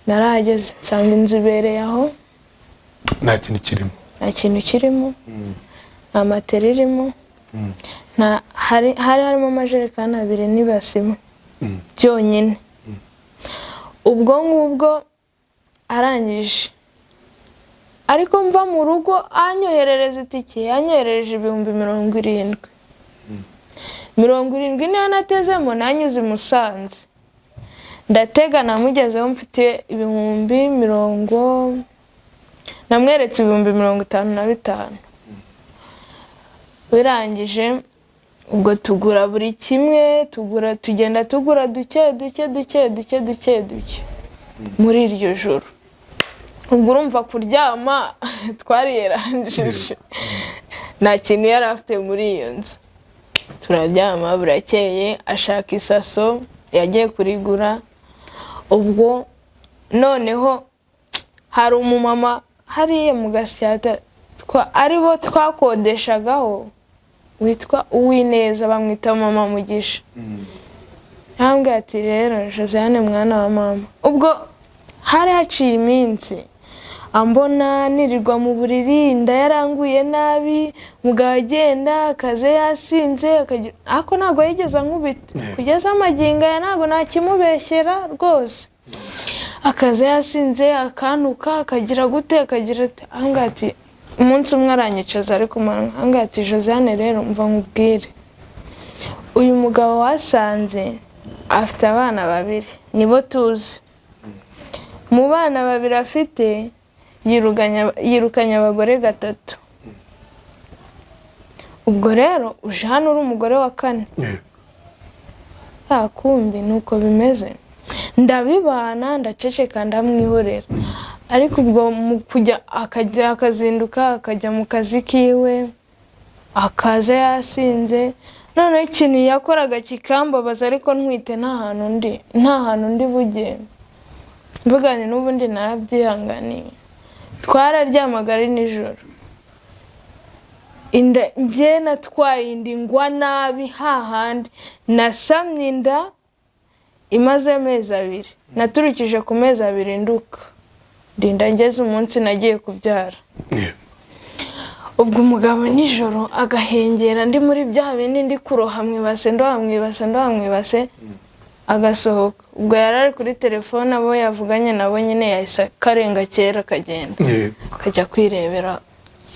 Speaker 1: narahageze nsanga inzu ibereye aho.
Speaker 2: Nta kintu kirimo?
Speaker 1: Nta kintu kirimo, nta matera irimo, nta hari harimo amajerekani abiri n'ibasi imwe byonyine. Ubwo ngubwo arangije, ariko mva mu rugo anyoherereza itike, yanyoherereje 70,000. 70 niyo natezemo, nanyuze i Musanze ndatega, namugezeho mfite ibihumbi mirongo, namweretse 55,000. Birangije ubwo tugura buri kimwe, tugura, tugenda tugura duke duke duke duke duke duke muri iryo joro. Ubwo urumva kuryama twariyerangije, nta kintu yari afite muri iyo nzu. Turaryama, burakeye ashaka isaso yagiye kurigura. Ubwo noneho Hari umumama hariya mu Gasyata aribo twakodeshagaho witwa Uwineza, bamwita Mama Mugisha. Yambwiye ati rero Josiane mwana wa mama, ubwo hari haciye iminsi ambona nirirwa mu buriri, inda yaranguye nabi, mugabo agenda akaze yasinze, ariko ntabwo yigeze ankubita kugeza amagingo aya, ntabwo nakimubeshyera rwose. Akaza yasinze akantuka, akagira gute, akagira ati ambwira ati umunsi umwe aranyicaza ariko ambwira ati Josiane rero mva nkubwire, uyu mugabo wasanze afite abana babiri nibo tuzi, mu bana babiri afite yirukanye abagore 3, ubwo rero uje hano uri umugore wa 4. Kumbi nuko bimeze, ndabibana ndaceceka ndamwihorera. Ariko ubwo mu kujya akajya akazinduka akajya mu kazi kiwe akaza yasinze, noneho ikintu yakoraga kikambabaza, ariko ntwite nta hantu ndi bujye, mvugane n'ubundi narabyihanganiye. Twararyamaga ari nijoro, inda njye natwaye inda ingwa nabi hahandi nasamye inda imaze amezi 2, naturukije ku mezi 2 nduka ndinda ngeze umunsi nagiye kubyara. Ubwo umugabo nijoro agahengera ndi muri bya bindi ndi kuroha mwibase ndoha mwibase ndoha mwibase, agasohoka. Ubwo yari ari kuri telefone abo yavuganye nabo nyine yahise karenga kera akagenda akajya kwirebera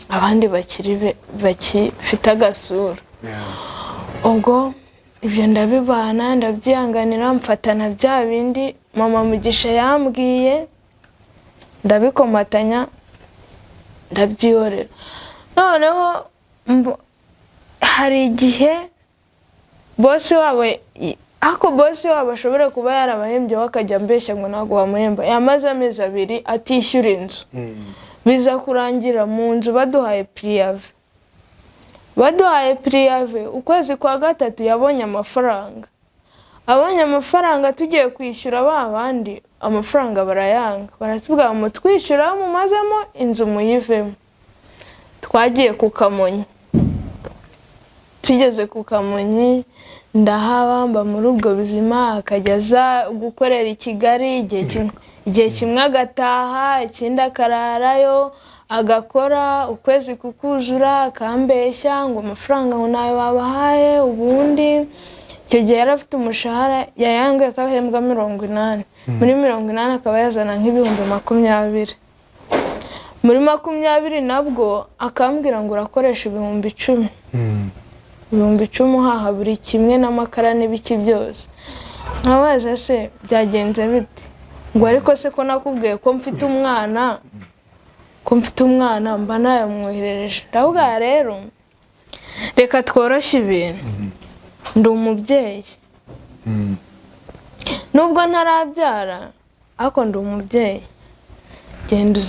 Speaker 1: abandi bakiri bakifite agasura. Ubwo ibyo ndabibana ndabyihanganira, mfatana bya bindi mama Mugisha yambwiye ndabikomatanya ndabyihorera. Noneho hari igihe bosi wabo, ariko bosi wabo ashobora kuba yarabahembye we akajya ambeshya ngo ntabwo bamuhemba, yamaze amezi 2 atishyura inzu, biza kurangira mu nzu baduhaye puriyave, ukwezi kwa 3 yabonye amafaranga, abonye amafaranga tugiye kwishyura ba bandi amafaranga barayanga, baratubwira ngo mutwishyura mumazemo inzu muyivemo. Twagiye ku Kamonyi, tugeze ku Kamonyi ndahaba mba muri ubwo buzima, akajya aza gukorera i Kigali igihe kimwe agataha, ikindi akararayo agakora, ukwezi kukuzura akambeshya ngo amafaranga ngo nayo babahaye. Ubundi icyo gihe yari afite umushahara yayanguye akaba ahembwa 80, muri 80 akaba yazana nk'ibihumbi 20, muri 20 nabwo akambwira ngo urakoresha ibihumbi 10, ibihumbi 10 uhaha buri kimwe n'amakara n'ibiki byose. Nkabaza se byagenze bite, ngo ariko se ko nakubwiye ko mfite umwana, mba nayamwoherereje. Ndavuga rero reka tworoshye ibintu, ndi umubyeyi nubwo ntarabyara ariko ndi umubyeyi, genda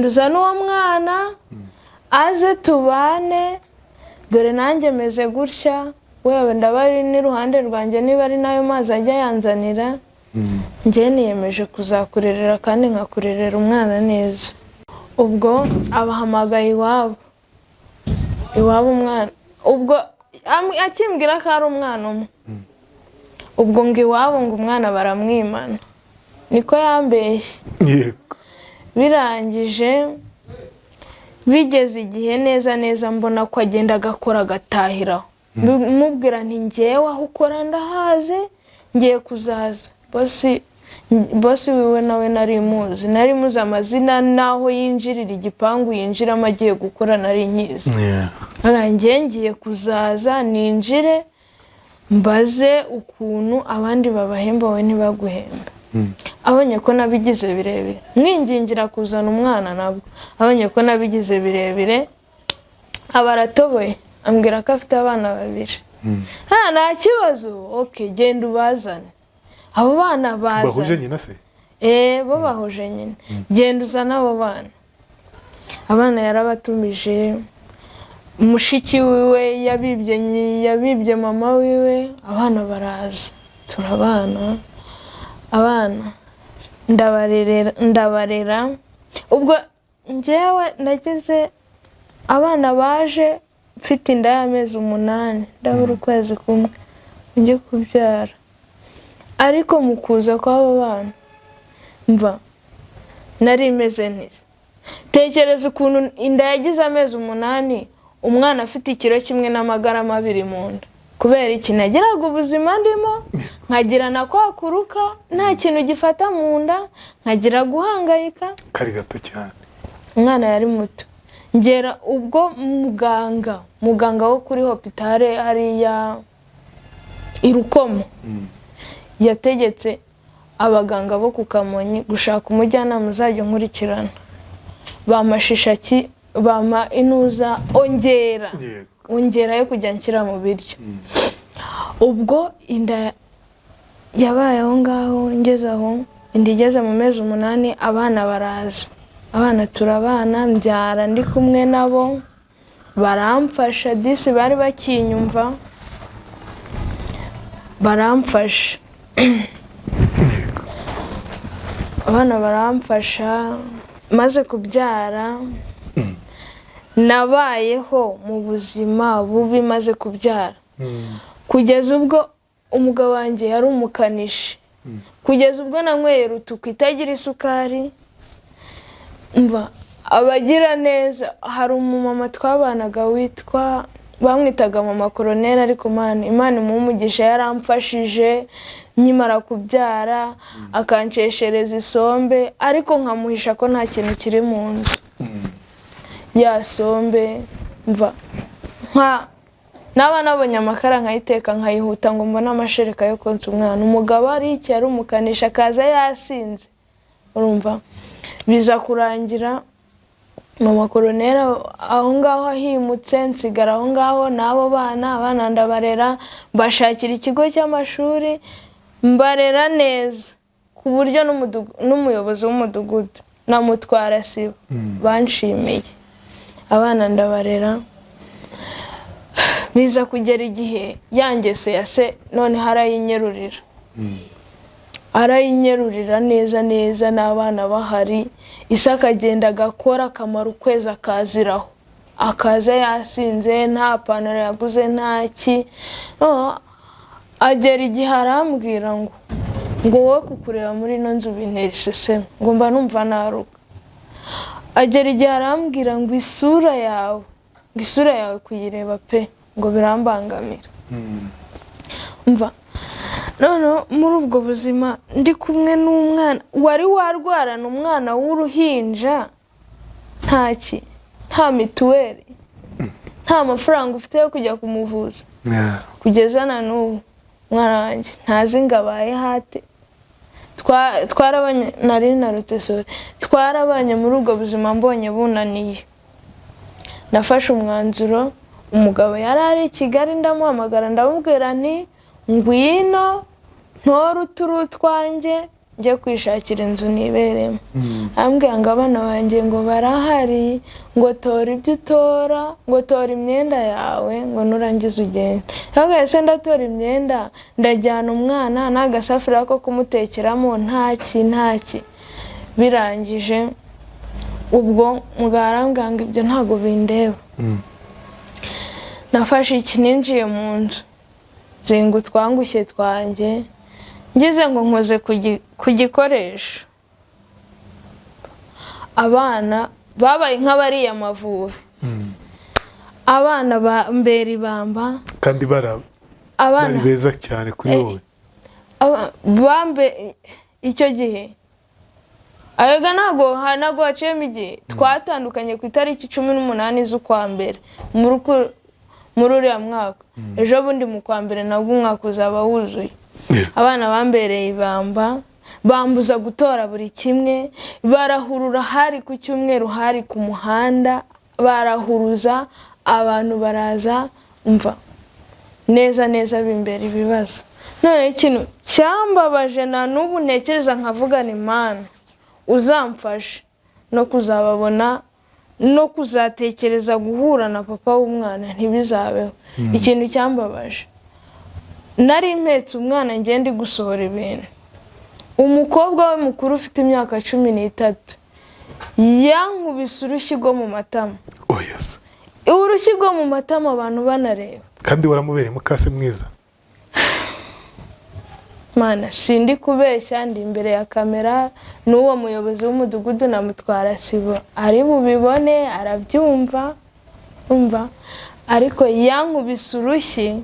Speaker 1: uzane uwo mwana aze tubane, dore nanjye meze gutya, wewe ndaba ari n'iruhande rwanjye, niba ari nayo mazi ajya yanzanira, njye niyemeje kuzakurerera kandi nkakurerera umwana neza. Ubwo abahamagaye iwabo umwana, ubwo akimbwira ko ari umwana umwe, ubwo ngo iwabo ngo umwana baramwimana, niko yambeshye. Birangije bigeze igihe neza neza mbona ko agenda agakora agatahiraho, mubwira nti ngewe aho ukora ndahazi ngiye kuzaza. Bosi wiwe nawe nari muzi amazina n'aho yinjirira igipangu yinjiramo agiye gukora nari nkizi. Ngiye ngiye kuzaza ninjire mbaze ukuntu abandi babahemba wowe ntibaguhembe. Abonye ko nabigize birebire mwingingira kuzana umwana, nabwo abonye ko nabigize birebire aba aratoboye, ambwira ko afite abana 2. Nta kibazo, oke genda ubazane abo bana bazane.
Speaker 2: Bahuje nyina se?
Speaker 1: Bo bahuje nyina, genda uzane abo bana. Abana yarabatumije, mushiki wiwe yabibye mama wiwe, abana baraza turabana. Abana Ndabarera. Ubwo njyewe nageze abana baje mfite inda y'amezi 8, ndabura ukwezi kumwe njye kubyara. Ariko mu kuza kw'abo bana mva nari meze neza. Tekereza ukuntu inda yagize amezi 8, umwana afite ikiro kimwe n'amagarama 2 mu nda. Kubera iki? Nagiraga ubuzima ndimo, nkagira na kwa kuruka, nta kintu gifata mu nda, nkagira guhangayika.
Speaker 2: Kari gato cyane.
Speaker 1: Umwana yari muto. Ngera ubwo muganga wo kuri hopitale hariya i Rukomo yategetse abaganga bo ku Kamonyi gushaka umujyanama uzajya unkurikirana. Bampa shishaki, bampa inuza ongera ongera yo kujya nshyira mu biryo. Ubwo inda yabaye aho ngaho, ngeze aho inda igeze mu mezi 8, abana baraza. Abana turabana, mbyara ndi kumwe nabo, baramfasha. Disi bari bakinyumva, baramfasha. Abana baramfasha. Maze kubyara nabayeho mu buzima bubi. Maze kubyara, kugeza ubwo umugabo wanjye yari umukanishi, kugeza ubwo nanyweye rutuku itagira isukari. Mva abagira neza, hari umumama twabanaga witwa, bamwitaga mama koroneri, ariko Imana imuha umugisha, yaramfashije nkimara kubyara, akansheshereza isombe, ariko nkamuhisha ko nta kintu kiri mu nzu ya sombe. Mva nka naba nabonye amakara nkayiteka nkayihuta ngo mbone amashereka yo konsa umwana. Umugabo ari iki, yari umukanisha, akaza yasinze. Urumva biza kurangira mama koroneri aho ngaho ahimutse, nsigara aho ngaho n'abo bana. Abana ndabarera, mbashakira ikigo cy'amashuri, mbarera neza ku buryo n'umuyobozi w'umudugudu na mutwara sibo banshimiye. Abana ndabarera, biza kugera igihe ya ngeso ya se noneho arayinyerurira, arayinyerurira neza neza n'abana bahari. Ise akagenda agakora akamara ukwezi akaziraho, akaza yasinze, nta pantaro yaguze, nta ki. Agera igihe arambwira ngo wowe kukureba muri ino nzu bintera iseseme, ngo mba numva naruka. Agera igihe arambwira ngo isura yawe, ngo isura yawe kuyireba pe, ngo birambangamira. Mva noneho muri ubwo buzima ndi kumwe n'umwana wari warwarana, umwana w'uruhinja, ntaki, nta mituweli, nta mafaranga ufite yo kujya kumuvuza. Kugeza na n'ubu umwana wanjye ntazi ngo abaye hate. Twarabanye, nari narutse sore, twarabanye muri ubwo buzima. Mbonye bunaniye, nafashe umwanzuro. Umugabo yari ari i Kigali, ndamuhamagara, ndamubwira nti ngwino ntore uturi utwanjye njye kwishakira inzu niberemo. Arambwira ngo abana banjye ngo barahari, ngo tora ibyo utora, ngo tora imyenda yawe, ngo nurangiza ugende. Ahubwo ese ndatora imyenda, ndajyana umwana n'agasafuriya ko kumutekeramo, ntaki ntaki. Birangije ubwo mugabo arambwira ngo ibyo ntabwo bindeba. Nafashe iki, ninjiye mu nzu, nzinga utwangushye twanjye, ngize ngo nkoze ku gikoresho, abana babaye nk'abariya amavubi, abana ba mbera ibamba.
Speaker 2: Kandi bari
Speaker 1: Abana
Speaker 2: beza cyane kuri wowe.
Speaker 1: Bambe icyo gihe arega ntabwo haciyemo igihe. Twatandukanye ku itariki 18 z'ukwa mbere muri uriya mwaka. Ejo bundi mu kwa mbere nabwo umwaka uzaba wuzuye. Abana bambereye ibamba, bambuza gutora buri kimwe, barahurura. Hari ku cyumweru, hari ku muhanda, barahuruza, abantu baraza. Mva neza neza bimbera ibibazo. None ikintu cyambabaje na n'ubu ntekereza nkavuga ni Mana uzamfashe no kuzababona, no kuzatekereza guhura na papa w'umwana ntibizabeho. Ikintu cyambabaje, nari mpetse umwana ngenda gusohora ibintu. Umukobwa we mukuru ufite imyaka 13 yankubise urushyi rwo mu matama.
Speaker 2: Oya se!
Speaker 1: Urushyi rwo mu matama, abantu banareba.
Speaker 2: Kandi waramubereye mukase mwiza.
Speaker 1: Mana, sindi kubeshya, ndi imbere ya kamera n'uwo muyobozi w'umudugudu na mutwara sibo ari bubibone, arabyumva, umva, ariko yankubise urushyi,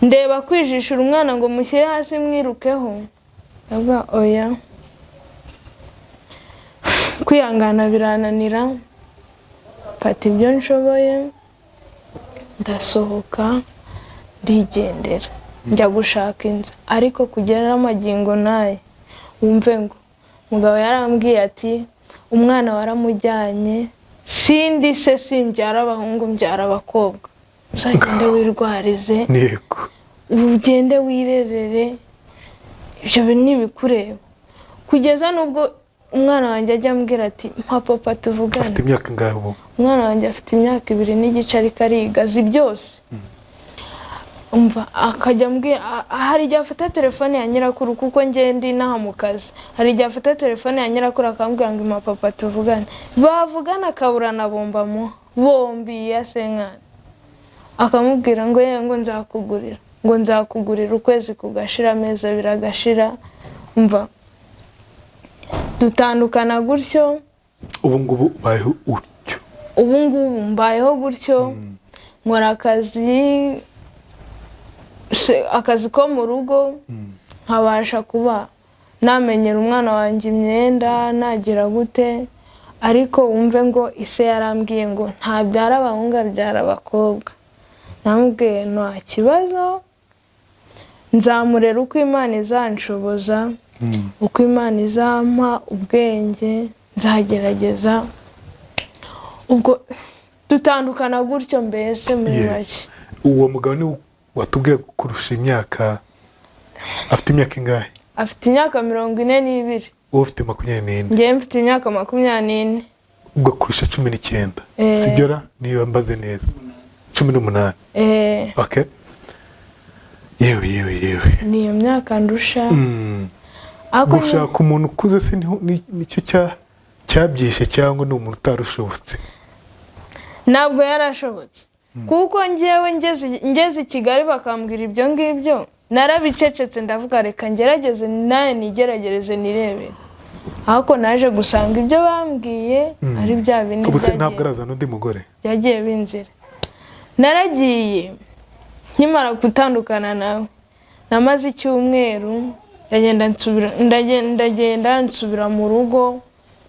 Speaker 1: ndeba kwijishura umwana ngo mushyire hasi mwirukeho, ndavuga oya. Kwihangana birananira, mfata ibyo nshoboye, ndasohoka, ndigendera, njya gushaka inzu. Ariko kugera n'amagingo naye wumve ngo mugabo yarambwiye ati: "Umwana waramujyanye, sindi se, simbyara abahungu, mbyara abakobwa, uzagende wirwarize, ugende wirerere, ibyo bintu ntibikureba." Kugeza n'ubwo umwana wanjye ajya ambwira ati: "Mpa papa tuvugane."
Speaker 2: Afite imyaka ingahe ubu?
Speaker 1: Umwana wanjye afite imyaka 2 n'igice, ariko ariga, azi byose. Umva, akajya ambwira, hari igihe afata telefone ya nyirakuru, kuko ngenda inaha mu kazi, hari igihe afata telefone ya nyirakuru akambwira ngo: "Mpa papa tuvugane." Bavugana akaburana bomba amuha bombi ya senkani, akamubwira ngo: "Ye, ngo nzakugurira, ngo nzakugurira." Ukwezi kugashira, amezi 2 agashira. Umva, dutandukana gutyo.
Speaker 2: Ubu ngubu ubayeho utyo?
Speaker 1: Ubu ngubu mbayeho gutyo, nkora akazi akazi ko mu rugo, nkabasha kuba namenyera umwana wanjye imyenda, nagira gute. Ariko wumve ngo ise yarambwiye ngo ntabyara abahungu, abyara abakobwa. Namubwiye nta kibazo, nzamurera uko Imana izanshoboza, uko Imana izampa ubwenge, nzagerageza. Ubwo dutandukana gutyo mbese muri make.
Speaker 2: Uwo mugabo ni watubwiye kurusha imyaka, afite imyaka ingahe?
Speaker 1: Afite imyaka 42.
Speaker 2: Wowe ufite 24?
Speaker 1: Ngewe mfite imyaka 24.
Speaker 2: Ubwo kurusha 19?
Speaker 1: Eh.
Speaker 2: Sibyo ra, niba mbaze neza, 18?
Speaker 1: Eh.
Speaker 2: Okay, yewe yewe yewe!
Speaker 1: Ni iyo myaka ndusha. Ariko
Speaker 2: Gushaka umuntu ukuze se nicyo cyabyishe cyangwa ni umuntu utarushobotse?
Speaker 1: Ntabwo yarashobotse, kuko ngewe ngeze i Kigali bakambwira ibyo ngibyo, narabicecetse, ndavuga reka ngerageze nawe, nigeragereze nirebere. Ariko naje gusanga ibyo bambwiye ari bya bindi
Speaker 2: Ubu se ntabwo arazana undi mugore?
Speaker 1: Byagiye binzira. Naragiye, nkimara gutandukana nawe namaze icyumweru, ndagenda nsubira, ndagenda nsubira mu rugo.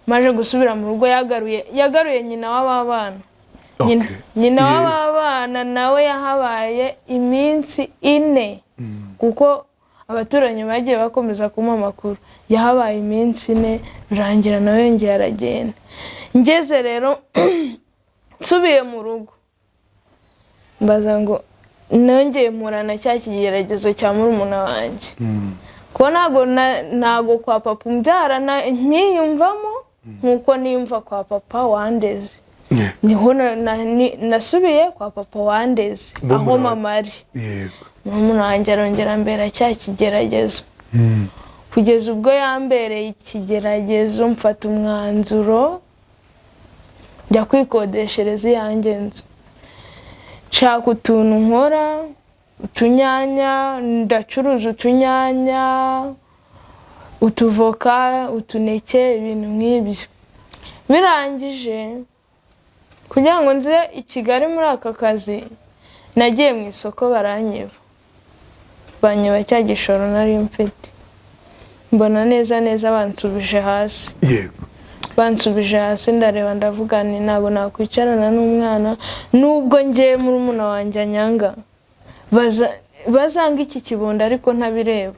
Speaker 1: Maje gusubira mu rugo, yagaruye nyina w'aba bana. Nyina, nyina w'aba bana nawe yahabaye iminsi 4, kuko abaturanyi bagiye bakomeza kumuha amakuru. Yahabaye iminsi 4, birangira nawe yongeye aragenda. Ngeze rero nsubiye mu rugo, mbaza ngo nongeye mpura na cya kigeragezo cya murumuna wanjye, kuko ntago kwa papa umbyara ntiyumvamo nkuko niyumva kwa papa wandeze. Niho nasubiye kwa papa wandeze, aho mama ari. Murumuna wanjye arongera ambera cya kigeragezo, kugeza ubwo yambereye ikigeragezo mfata umwanzuro njya kwikodeshereza iyanjye nzu, nshaka utuntu nkora, utunyanya, ndacuruza utunyanya, utuvoka, utuneke, ibintu nk'ibyo. Birangije, kugira ngo nze i Kigali muri aka kazi, nagiye mu isoko baranyiba, banyiba cya gishoro nari mfite. Mbona neza neza bansubije hasi. Bansubije hasi, ndareba, ndavuga nti ntabwo nakwicarana n'umwana nubwo ngiye murumuna wanjye anyanga, bazanga iki kibondo ariko ntabireba.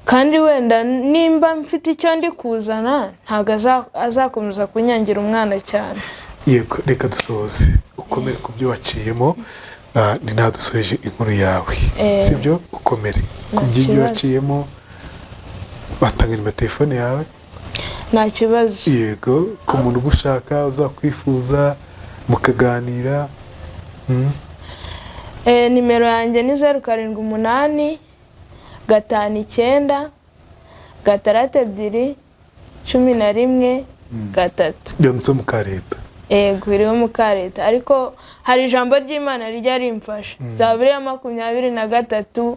Speaker 1: Kandi wenda nimba mfite icyo ndi kuzana, ntabwo azakomeza kunyangira umwana cyane.
Speaker 2: Yego, reka dusoze. Ukomere ku byo waciyemo. Ni nawe dusoje inkuru yawe. Sibyo? Ukomere ku
Speaker 1: Nta
Speaker 2: by'ibyo
Speaker 1: kibazo.
Speaker 2: waciyemo. Watanga nimero telefone yawe?
Speaker 1: Nta kibazo.
Speaker 2: Yego, ku muntu ugushaka, uzakwifuza mukaganira.
Speaker 1: Nimero yanjye ni 078 59 62 11 3.
Speaker 2: Yanditseho Mukareta.
Speaker 1: Yego, iriho Mukareta, ariko hari ijambo ry'Imana rijya rimfasha, Zaburi ya 23.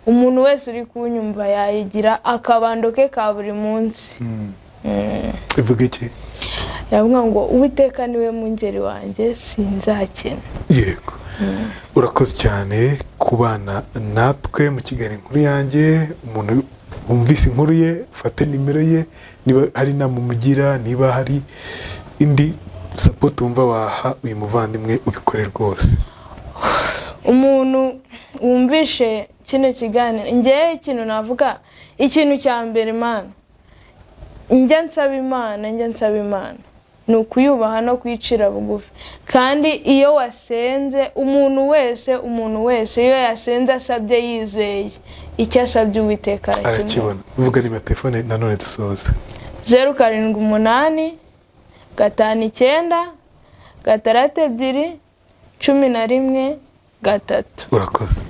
Speaker 1: Umuntu wese uri kunyumva yayigira akabando ke ka buri munsi.
Speaker 2: Ivuga iki?
Speaker 1: Yavuga ngo: "Uwiteka niwe mungeri wanjye, sinzakena."
Speaker 2: Yego, urakoze cyane kubana natwe mu kiganiro Inkuru Yanjye. Umuntu wumvise inkuru ye, ufate nimero ye, niba hari inama umugira, niba hari indi support wumva waha uyu muvandimwe, ubikore rwose.
Speaker 1: Umuntu wumvishe kino kiganiro, ngewe ikintu navuga, ikintu cya mbere Imana njya nsaba, Imana njya nsaba, Imana ni ukuyubaha no kuyicira bugufi. Kandi iyo wasenze, umuntu wese iyo yasenze asabye yizeye, icyo asabye Uwiteka arakibona.
Speaker 2: Arakibona. Uvuga nimero ya telefone nanone dusoza.
Speaker 1: 078 59 62 11 3.
Speaker 2: Urakoze.